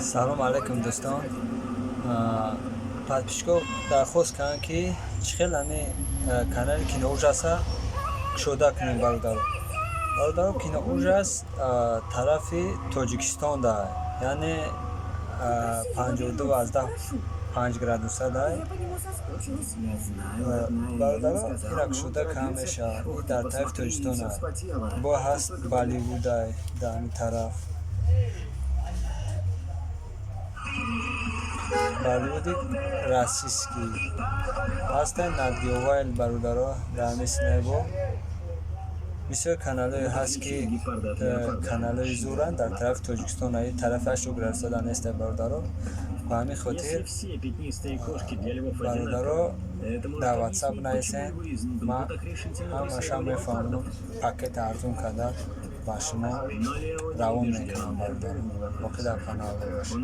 Салом алейкум, дӯстон. Подписчик о дархост карданд, ки чӣ хел ҳами канали «Киноужас» а кушода кунем, бародаро. Бародаро, «Киноужас» тарафи Тоҷикистон да, яъне 52,5 градуса да. Бародаро, ира кушода кам мешавад, и дар тарафи Тоҷикистон бо ҳаст, Болливудай дар ҳамин тараф, Болливуди российский ҳастанд, Nat Geo Wild. Бародаро, дар ҳамин синайбо бисёр каналҳое ҳаст, ки каналҳои зуранд дар тарафи Тоҷикистон, и тарафи 80 градуса да нестанд, бародаро. Ба ҳамин хотир, бародаро, дар Ватсап нависен, ман ҳамаша мефаҳмонам, пакети арзон карда ба шумо равон мекунам, бародаро. Боқӣ дар канал бошед.